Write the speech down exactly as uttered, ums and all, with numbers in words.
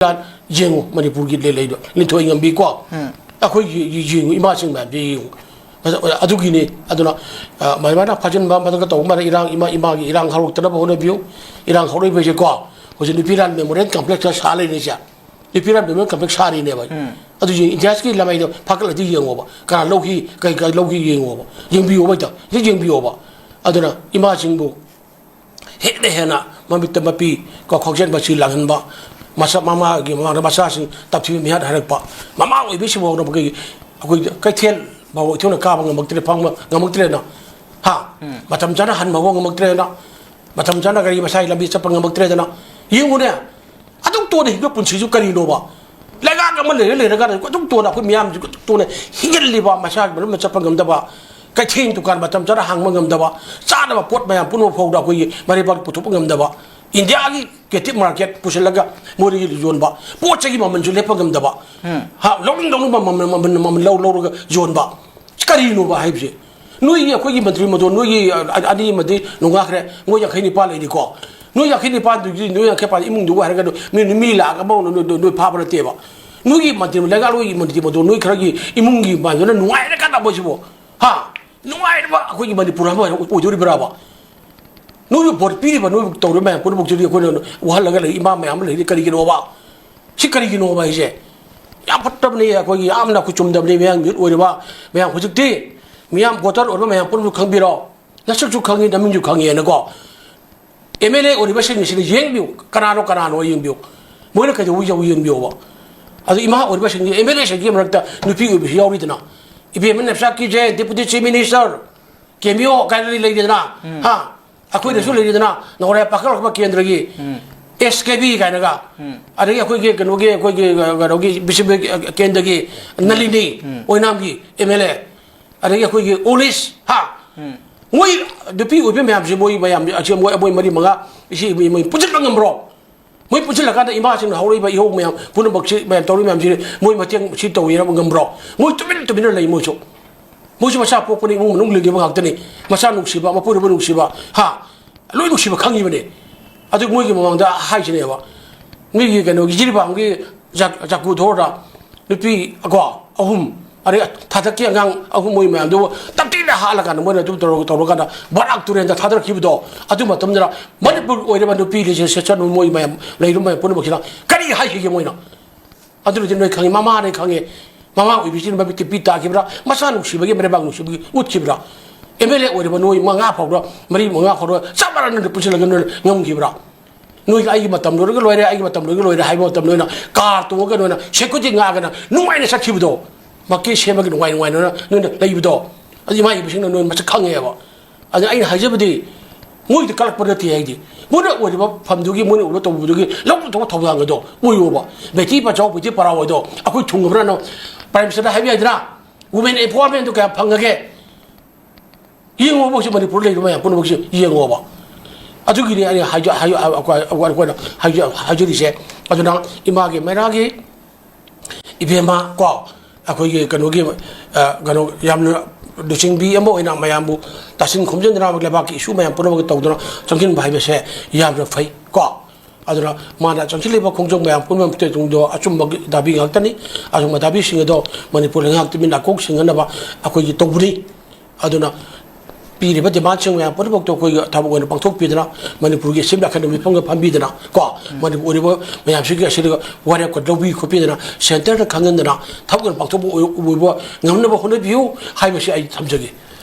ꯂꯥꯟ ꯌꯦꯡꯉꯨ, ꯃꯅꯤꯄꯨꯔꯒꯤ ꯂꯩ-, ꯂꯩꯗꯣ, ꯂꯤꯟꯊꯣꯏ ꯉꯝꯕꯤ ꯀꯣ꯫ ꯎꯝ꯫ ꯑꯩꯈꯣꯏꯒꯤ ꯌꯦꯡꯉꯨ, ꯏꯃꯥꯁꯤꯡ ꯃꯌꯥꯝꯁꯦ ꯌꯦꯡꯉꯨ꯫ ꯑꯗꯨꯒꯤꯅꯤ꯫ ꯑꯗꯨꯅ, ꯑ, ꯃꯥꯏ ꯃꯥꯅ ꯐꯥꯖꯤꯟꯕ ꯃꯊꯪꯒ ꯇꯧꯕ ꯃꯥꯅ ꯏꯔꯥꯡ, ꯏꯃꯥ, ꯏꯃꯥꯒꯤ ꯏꯔꯥꯡ ꯍꯧꯔꯛꯇꯅꯕ ꯍꯣꯠꯅꯕꯤꯌꯨ꯫ ꯏꯔꯥꯡ ꯍꯧꯔꯛꯏꯕꯁꯦꯀꯣ, ꯍꯧꯖꯤꯛ ꯅꯨꯄꯤꯔꯥꯜ ꯃꯦꯃꯣꯔꯤꯌꯦꯜ ꯀꯝꯄ꯭ꯂꯦꯛꯁꯇ ꯁꯥ ꯂꯩꯔꯤꯁꯦ꯫ ꯅꯨꯄꯤꯔꯥꯜ ꯃꯦꯃꯣꯔꯤꯌꯦꯜ ꯀꯝꯄ꯭ꯂꯦꯛꯁ ꯁꯥꯔꯤꯅꯦꯕ꯫ ꯎꯝ꯫ ꯑꯗꯨ ꯌꯦꯡ-, ꯏꯇꯤꯍꯥꯁꯀꯤ ꯂꯃꯥꯏꯗꯣ ꯐꯥꯒꯠꯂꯗꯤ ꯌꯦꯡꯉꯣꯕ꯫ ꯀꯅꯥ ꯂꯧꯈꯤ, ꯀꯩ, ꯀꯩ ꯂꯧꯈꯤ ꯌꯦꯡꯉꯣꯕ꯫ ꯌꯦꯡꯕꯤꯌꯣꯕ ꯍꯦꯛꯇ꯫ ꯍꯦꯛꯇ ꯌꯦꯡꯕꯤꯌꯣꯕ꯫ ꯑꯗꯨꯅ ꯏꯃꯥꯁꯤꯡꯕꯨ ꯍꯦꯟꯅ ꯍꯦꯟꯅ ꯃꯃꯤꯠꯇ ꯃꯄꯤ ꯀꯣ ꯈꯣꯡꯖꯦꯜ ꯃꯆꯤ ꯂꯥꯡꯍꯟꯕ, ꯃꯁꯥ ꯃꯃꯥꯒꯤ ꯃꯃꯥꯡꯗ ꯃꯆꯥꯁꯤꯡ ꯇꯞꯊꯤꯕ ꯃꯤꯍꯥꯠ ꯍꯥꯏꯔꯛꯄ, ꯃꯃꯥ ꯑꯣꯏꯕꯤꯁꯤꯡꯐꯥꯎꯗ ꯑꯩꯈꯣꯏꯒꯤ, ꯑꯩꯈꯣꯏ ꯀꯩꯊꯦꯜ ꯐꯥꯎꯕ ꯏꯊꯨꯅ ꯀꯥꯕ ꯉꯝꯃꯛꯇ꯭ꯔꯦ, ꯐꯪꯕ ꯉꯝꯃꯛꯇ꯭ꯔꯦꯅ, ꯍꯥ? ꯎꯝ꯫ ꯃꯇꯝ ꯆꯥꯅ ꯍꯟꯕ ꯐꯥꯎ ꯉꯝꯃꯛꯇ꯭ꯔꯦꯅ, ꯃꯇꯝ ꯆꯥꯅ ꯒꯥꯔꯤ ꯃꯁꯥꯒꯤ ꯂꯝꯕꯤ ꯆꯠꯄ ꯉꯝꯃꯛꯇ꯭ꯔꯦꯗꯅ, ꯌꯦꯡꯉꯨꯅꯦ꯫ ꯑꯗꯨꯛ ꯇꯣꯟꯅ ꯍꯤꯡꯕ ꯄꯨꯟꯁꯤꯁꯨ ꯀꯔꯤꯅꯣꯕ? ꯂꯩꯉꯥꯛ ꯑꯃ ꯂꯩꯔ ꯂꯩꯔꯀꯥꯟꯗ ꯑꯗꯨꯛ ꯇꯣꯟꯅ ꯑꯩꯈꯣꯏ ꯃꯤꯌꯥꯝꯁꯤ ꯑꯗꯨꯛ ꯇꯣꯟꯅ ꯍꯤꯡꯍꯜꯂꯤꯕ, ꯃꯁꯥꯒꯤ ꯃꯅꯨꯡꯗ ꯆꯠꯄ ꯉꯝꯗꯕ, ꯀꯩꯊꯦꯜ ꯗꯨꯀꯥꯟ ꯃꯇꯝ ꯆꯥꯅ ꯍꯥꯡꯕ ꯉꯝꯗꯕ, ꯆꯥꯅꯕ ꯄꯣꯠ ꯃꯌꯥꯝ ꯄꯨꯝꯅꯃꯛ ꯐꯥꯎꯗ ꯑꯩꯈꯣꯏꯒꯤ ꯃꯔꯩꯕꯥꯛ ꯄꯨꯊꯣꯛꯄ ꯉꯝꯗꯕ, ꯏꯟꯗꯤꯌꯥꯒꯤ ꯀꯦꯇꯤꯞ ꯃꯥꯔꯀꯦꯠ ꯄꯨꯁꯤꯜꯂꯒ ꯃꯣꯏꯗꯒꯤ ꯌꯣꯟꯕ, ꯄꯣꯠ ꯆꯩꯒꯤ ꯃꯃꯜꯁꯨ ꯂꯦꯞꯄ ꯉꯝꯗꯕ, ꯎꯝ꯫ ꯍꯥ, ꯂꯧꯅꯤꯡ ꯂꯧꯅꯤꯡꯕ ꯃꯃꯜ, ꯃꯃꯜ, ꯃꯃꯜ ꯂꯧ ꯂꯧꯔꯒ ꯌꯣꯟꯕ, ꯀꯔꯤꯅꯣꯕ ꯍꯥꯏꯕꯁꯦ? ꯅꯣꯏꯒꯤ ꯑꯩꯈꯣꯏꯒꯤ ꯃꯟꯇ꯭ꯔꯤ ꯃꯗꯣꯟ, ꯅꯣꯏꯒꯤ, ꯑ, ꯑꯅꯤ ꯑꯃꯗꯤ ꯅꯣꯡꯉꯥꯈ꯭ꯔꯦ, ꯃꯣꯏ ꯌꯥꯡꯈꯩ ꯅꯤꯄꯥꯟ ꯂꯩꯔꯤꯀꯣ꯫ ꯅꯣꯏ ꯌꯥꯡꯈꯩ ꯅꯤꯄꯥꯟꯗꯨꯒꯤ, ꯅꯣꯏ ꯌꯥꯡꯈꯩ ꯅꯤꯄꯥꯟ ꯏꯃꯨꯡꯗꯨꯕꯨ ꯍꯥꯏꯔꯒ ꯅꯣꯏ, ꯃꯤ ꯂꯥꯛ ꯑꯃ ꯅꯣꯏ, ꯅꯣꯏ, ꯅꯣꯏ ꯐꯥꯕ ꯅꯠꯇꯦꯕ꯫ ꯅꯣꯏꯒꯤ ꯃꯟꯇ꯭ꯔꯤ, ꯂꯩꯉꯥꯛꯂꯣꯏꯒꯤ ꯃꯟꯇ꯭ꯔꯤ ꯃꯗꯣꯟ, ꯅꯣꯏ ꯈꯔꯒꯤ ꯏꯃꯨꯡꯒꯤ ꯃꯥꯟꯗꯨꯅ ꯅꯨꯡꯉꯥꯏꯔꯀꯥꯟꯗ ꯃꯣꯏꯁꯤꯕꯨ, ꯍꯥ? ꯅꯨꯡꯉꯥꯏꯔꯕ ꯑꯩꯈꯣꯏꯒꯤ ꯃꯅꯤꯄꯨꯔ ꯑꯃ ꯑꯣꯏꯗꯣꯔꯤꯕ꯭ꯔꯥꯕ? ꯅꯣꯏꯕꯨ ꯚꯣꯠ ꯄꯤꯔꯤꯕ, ꯅꯣꯏꯕꯨ ꯇꯧꯔꯤꯕ ꯃꯌꯥꯝ ꯄꯨꯝꯅꯃꯛꯁꯤꯗꯤ ꯑꯩꯈꯣꯏꯅ ꯋꯥꯍꯜꯂꯒ ꯂꯩ, ꯏꯃꯥ ꯃꯌꯥꯝ ꯑꯃ ꯂꯩꯔꯤ ꯀꯔꯤꯒꯤꯅꯣꯕ? ꯁꯤ ꯀꯔꯤꯒꯤꯅꯣꯕ ꯍꯥꯏꯁꯦ? ꯌꯥꯝ ꯐꯠꯇꯕꯅꯤ, ꯑꯩꯈꯣꯏꯒꯤ ꯌꯥꯝꯅ ꯑꯩꯈꯣꯏ ꯆꯨꯝꯗꯕꯅꯤ, ꯃꯌꯥꯝ ꯌꯨꯠ ꯑꯣꯏꯔꯤꯕ ꯃꯌꯥꯝ꯫ ꯍꯧꯖꯤꯛꯇꯤ ꯃꯤꯌꯥꯝ ꯚꯣꯇꯔ ꯑꯣꯏꯕ ꯃꯌꯥꯝ ꯄꯨꯝꯅꯃꯛ ꯈꯪꯕꯤꯔꯣ꯫ ꯅꯁꯛꯁꯨ ꯈꯪꯉꯤ, ꯅꯃꯤꯡꯁꯨ ꯈꯪꯉꯦꯅꯀꯣ꯫ ꯑꯦꯝ ꯑꯦꯜ ꯑꯦ ꯑꯣꯏꯔꯤꯕꯁꯤꯡ ꯑꯁꯤꯅ ꯌꯦꯡꯕꯤꯌꯨ, ꯀꯅꯥꯅꯣ, ꯀꯅꯥꯅꯣ ꯌꯦꯡꯕꯤꯌꯨ꯫ ꯃꯣꯏꯅ ꯀꯩꯗꯧꯕ ꯌꯥꯎ ꯌꯦꯡꯕꯤꯌꯣꯕ꯫ ꯑꯗꯨ ꯏꯃꯥ ꯑꯣꯏꯔꯤꯕꯁꯤꯡꯒꯤ, ꯑꯦꯝ ꯑꯦꯜ ꯑꯦꯁꯤꯡꯒꯤ ꯃꯔꯛꯇ ꯅꯨꯄꯤ ꯑꯣꯏꯕꯁꯨ ꯌꯥꯎꯔꯤꯗꯅ, ꯏꯕꯦꯝꯃ ꯅꯦꯞꯁꯥꯛꯀꯤꯁꯦ ꯗꯦꯄꯨꯇꯤ ꯆꯤꯐ ꯃꯤꯅꯤꯁꯇꯔ, ꯀꯦꯃꯤꯑꯣ ꯀꯥꯏꯅ ꯂꯩꯗꯅ, ꯎꯝ꯫ ꯍꯥ? ꯑꯩꯈꯣꯏꯗꯁꯨ ꯂꯩꯔꯤꯗꯅ, ꯅꯧꯔꯥꯏ ꯄꯥꯈꯠꯂꯛꯄ ꯀꯦꯟꯗ꯭ꯔꯒꯤ, ꯎꯝ꯫ ꯑꯦꯁ ꯀꯦ ꯕꯤ ꯀꯥꯏꯅꯒ, ꯎꯝ꯫ ꯑꯗꯒꯤ ꯑꯩꯈꯣꯏꯒꯤ ꯀꯩꯅꯣꯒꯤ, ꯑꯩꯈꯣꯏꯒꯤ, ꯀꯩꯅꯣꯒꯤ ꯕꯤꯁꯦꯝꯄꯨꯔ ꯀꯦꯟꯗ꯭ꯔꯒꯤ ꯅꯂꯤꯅꯤ ꯎꯝ꯫ ꯑꯣꯏꯅꯥꯝꯒꯤ ꯑꯦꯝ ꯑꯦꯜ ꯑꯦ, ꯑꯗꯒꯤ ꯑꯩꯈꯣꯏꯒꯤ ꯑꯣꯂꯤꯁ, ꯍꯥ? ꯎꯝ꯫ ꯃꯣꯏ ꯅꯨꯄꯤ ꯑꯣꯏꯕꯤ ꯃꯌꯥꯝꯁꯦ, ꯃꯣꯏ ꯃꯌꯥꯝ ꯑꯁꯤ ꯃꯣꯏ, ꯃꯣꯏ ꯃꯔꯤ ꯃꯉꯥ ꯏꯁꯤ ꯃꯣꯏ, ꯃꯣꯏ ꯄꯨꯟꯁꯤꯟꯕ ꯉꯝꯕ꯭ꯔꯣ? ꯃꯣꯏ ꯄꯨꯟꯁꯤꯜꯂꯀꯥꯟꯗ ꯏꯃꯥꯁꯤꯡꯅ ꯍꯧꯔꯛꯏꯕ ꯏꯍꯧ ꯃꯌꯥꯝ ꯄꯨꯝꯅꯃꯛꯁꯤ, ꯃꯌꯥꯝ ꯇꯧꯔꯤ ꯃꯌꯥꯝꯁꯤ ꯃꯣꯏ ꯃꯇꯦꯡ ꯁꯤ ꯇꯧꯕꯤꯅꯕ ꯉꯝꯕ꯭ꯔꯣ? ꯃꯣꯏ ꯇꯨꯃꯤꯟ ꯇꯨꯃꯤꯟꯅ ꯂꯩ ꯃꯣꯏꯁꯨ꯫ ꯃꯣꯏꯁꯨ ꯃꯆꯥ ꯄꯣꯛꯄꯅꯤ, ꯏꯃꯨꯡ ꯃꯅꯨꯡ ꯂꯤꯡꯉꯤꯕ ꯉꯥꯛꯇꯅꯤ꯫ ꯃꯆꯥ ꯅꯨꯡꯁꯤꯕ, ꯃꯄꯨꯔꯣꯏꯕ ꯅꯨꯡꯁꯤꯕ, ꯍꯥ? ꯂꯣꯏ ꯅꯨꯡꯁꯤꯕ ꯈꯪꯉꯤꯕꯅꯤ꯫ ꯑꯗꯨ ꯃꯣꯏꯒꯤ ꯃꯃꯥꯡꯗ ꯍꯥꯏꯁꯤꯅꯦꯕ, ꯃꯤꯒꯤ ꯀꯩꯅꯣꯒꯤ ꯖꯤꯔꯤꯕꯥꯝꯒꯤ ꯖꯥ-, ꯖꯥꯀꯨ ꯊꯣꯔꯗ ꯅꯨꯄꯤ ꯀꯣ ꯑꯍꯨꯝ, ꯑꯗꯩ ꯊꯥꯗꯛꯀꯤ ꯑꯉꯥꯡ ꯑꯍꯨꯝ, ꯃꯣꯏ ꯃꯌꯥꯝꯗꯨꯕꯨ ꯇꯞꯇꯤꯅ ꯍꯥꯠꯂꯀꯥꯟꯗ ꯃꯣꯏꯅ ꯑꯗꯨꯝ ꯇꯧꯔ-, ꯇꯧꯔꯀꯥꯟꯗ ꯕꯔꯥꯛ ꯇꯨꯔꯦꯟꯗ ꯊꯥꯗꯔꯛꯈꯤꯕꯗꯣ, ꯑꯗꯨ ꯃꯇꯝꯗꯨꯗ ꯃꯅꯤꯄꯨꯔ ꯑꯣꯏꯔꯤꯕ ꯅꯨꯄꯤ ꯂꯤꯆꯠ ꯁꯦꯠꯆꯟꯕ ꯃꯣꯏ ꯃꯌꯥꯝ, ꯂꯩꯔꯤꯕ ꯃꯌꯥꯝ ꯄꯨꯝꯅꯃꯛꯁꯤꯅ ꯀꯔꯤ ꯍꯥꯏꯈꯤꯒꯦ ꯃꯣꯏꯅ? ꯑꯗꯨꯅꯗꯤ ꯅꯣꯏ ꯈꯪꯉꯤ, ꯃꯃꯥꯅꯦ ꯈꯪꯉꯤ꯫ ꯃꯃꯥ ꯑꯣꯏꯕꯤꯁꯤꯅ ꯃꯃꯤꯠꯇ ꯄꯤ ꯇꯥꯈꯤꯕ꯭ꯔꯥ? ꯃꯆꯥ ꯅꯨꯡꯁꯤꯕꯒꯤ, ꯃꯔꯩꯕꯥꯛ ꯅꯨꯡꯁꯤꯕꯒꯤ ꯎꯠꯈꯤꯕ꯭ꯔꯥ? ꯑꯦꯝ ꯑꯦꯜ ꯑꯦ ꯑꯣꯏꯔꯤꯕ ꯅꯣꯏ ꯃꯉꯥ ꯐꯥꯎꯕ, ꯃꯔꯤ ꯃꯉꯥ ꯐꯥꯎꯕ ꯆꯞ ꯃꯥꯟꯅꯅ ꯄꯨꯟꯁꯤꯜꯂꯒ ꯅꯣꯏꯅ ꯉꯝꯈꯤꯕ꯭ꯔꯥ? ꯅꯣꯏꯒꯤ ꯑꯩꯒꯤ ꯃꯇꯝ ꯂꯣꯏꯔꯒ ꯂꯣꯏꯔꯦ, ꯑꯩꯒꯤ ꯃꯇꯝ ꯂꯣꯏꯔꯒ ꯂꯣꯏꯔꯦ ꯍꯥꯏꯕ ꯃꯇꯝꯗ ꯅꯣꯏꯅ ꯀꯥꯔ ꯇꯣꯡꯉꯒ ꯅꯣꯏꯅ ꯁꯦꯀ꯭ꯌꯨꯔꯤꯇꯤ ꯉꯥꯛꯑꯒꯅ ꯅꯨꯡꯉꯥꯏꯅ ꯆꯠꯈꯤꯕꯗꯣ, ꯃꯀꯦ ꯁꯦꯝꯃꯒ ꯅꯨꯡꯉꯥꯏ ꯅꯨꯡꯉꯥꯏꯅ ꯅꯣꯏꯅ ꯂꯩꯕꯗꯣ, ꯑꯗꯨ ꯏꯃꯥ ꯏꯕꯤꯁꯤꯡꯅ ꯅꯣꯏ ꯃꯁꯛ ꯈꯪꯉꯦꯕ꯫ ꯑꯗꯨ ꯑꯩꯅ ꯍꯥꯏꯖꯕꯗꯤ, ꯃꯣꯏꯗꯤ ꯀꯜꯂꯛꯄ ꯅꯠꯇꯦ ꯍꯥꯏꯗꯤ, ꯃꯣꯏꯅ ꯑꯣꯏꯔꯤꯕ ꯐꯝꯗꯨꯒꯤ, ꯃꯣꯏꯅ ꯑꯣꯏꯕ ꯇꯧꯕꯗꯨꯒꯤ ꯂꯧꯕ ꯊꯣꯛꯄ ꯊꯧꯗꯥꯡ ꯑꯗꯣ ꯑꯣꯏꯌꯣꯕ꯫ ꯕꯦꯇꯤ ꯕꯆꯥꯎ, ꯕꯦꯇꯤ ꯄꯔꯥꯎ ꯍꯥꯏꯗꯣ ꯑꯩꯈꯣꯏ ꯊꯨꯡꯉꯕ꯭ꯔꯥꯅ ꯄ꯭ꯔꯥꯏꯝ ꯃꯤꯅꯤꯁꯇꯔꯗ ꯍꯥꯏꯕ ꯌꯥꯏꯗꯅ? ꯋꯨꯃꯦꯟ ꯑꯦꯝꯄꯥꯋꯔꯃꯦꯟꯗꯣ ꯀꯌꯥ ꯐꯪꯉꯒꯦ? ꯌꯦꯡꯉꯣꯕ, ꯍꯧꯖꯤꯛ ꯃꯅꯤꯄꯨꯔꯗ ꯂꯩꯔꯤꯕ ꯃꯌꯥꯝ ꯄꯨꯝꯅꯃꯛꯁꯦ ꯌꯦꯡꯉꯣꯕ꯫ ꯑꯗꯨꯒꯤꯅꯤ ꯑꯩꯅ ꯍꯥꯏꯖ-, ꯍꯥꯏ-, ꯑꯩꯈꯣꯏ-, ꯑꯩꯈꯣꯏꯅ ꯍꯥꯏꯖ-, ꯍꯥꯏꯖꯔꯤꯁꯦ꯫ ꯑꯗꯨꯅ ꯏꯃꯥꯒꯤ ꯃꯩꯔꯥꯒꯤ ꯏꯕꯦꯝꯃ ꯀꯣ, ꯑꯩꯈꯣꯏꯒꯤ ꯀꯩꯅꯣꯒꯤ, ꯑ, ꯀꯩꯅꯣ ꯌꯥꯝꯅ ꯂꯨꯆꯤꯡꯕꯤ ꯑꯃ ꯑꯣꯏꯅ ꯃꯌꯥꯝꯕꯨ ꯇꯥꯁꯤꯟ ꯈꯣꯝꯖꯤꯟꯗꯅ ꯂꯩꯕꯥꯛꯀꯤ ꯏꯁꯨ ꯃꯌꯥꯝ ꯄꯨꯝꯅꯃꯛ ꯇꯧꯗꯨꯅ ꯆꯪꯁꯤꯟꯕ ꯍꯥꯏꯕꯁꯦ ꯌꯥꯝꯅ ꯐꯩ ꯀꯣ꯫ ꯑꯗꯨꯅ ꯃꯥꯅ ꯆꯪꯁꯤꯜꯂꯤꯕ ꯈꯣꯡꯖꯪ ꯃꯌꯥꯝ ꯄꯨꯝꯅꯃꯛꯇꯨꯡꯗꯣ ꯑꯆꯨꯝꯕ ꯗꯥꯕꯤ ꯉꯥꯛꯇꯅꯤ꯫ ꯑꯆꯨꯝꯕ ꯗꯥꯕꯤꯁꯤꯡ ꯑꯗꯣ ꯃꯅꯤꯄꯨꯔ ꯂꯩꯉꯥꯛ ꯇꯨꯃꯤꯟ ꯅꯥꯀꯣꯡ ꯁꯤꯡꯅꯅꯕ ꯑꯩꯈꯣꯏꯒꯤ ꯇꯧꯕꯅꯤ꯫ ꯑꯗꯨꯅ ꯄꯤꯔꯤꯕ ꯗꯤꯃꯥꯟꯁꯤꯡ ꯃꯌꯥꯝ ꯄꯨꯝꯅꯃꯛꯇꯣ ꯑꯩꯈꯣꯏꯒꯤ ꯊꯕꯛ ꯑꯣꯏꯅ ꯄꯥꯡꯊꯣꯛꯄꯤꯗꯅ, ꯃꯅꯤꯄꯨꯔꯒꯤ ꯑꯦꯁꯦꯝꯕ꯭ꯂꯤ ꯑꯈꯟꯅꯕ ꯃꯤꯐꯝꯒ ꯐꯝꯕꯤꯗꯅ ꯀꯣ, ꯃꯅꯤꯄꯨꯔ ꯑꯣꯏꯔꯤꯕ ꯃꯌꯥꯝꯁꯤꯒꯤ ꯑꯁꯤꯗ ꯋꯥꯔꯦꯞꯀ ꯂꯧꯕꯤ ꯈꯣꯠꯄꯤꯗꯅ, ꯁꯦꯟꯇꯔꯗ ꯈꯪꯍꯟꯗꯅ ꯊꯕꯛ ꯑꯣꯏꯅ ꯄꯥꯡꯊꯣꯛꯄ ꯑꯣꯏ-, ꯑꯣꯏꯕ ꯉꯝꯅꯕ ꯍꯣꯠꯅꯕꯤꯌꯨ ꯍꯥꯏꯕꯁꯤ ꯑꯩ ꯊꯝꯖꯒꯦ꯫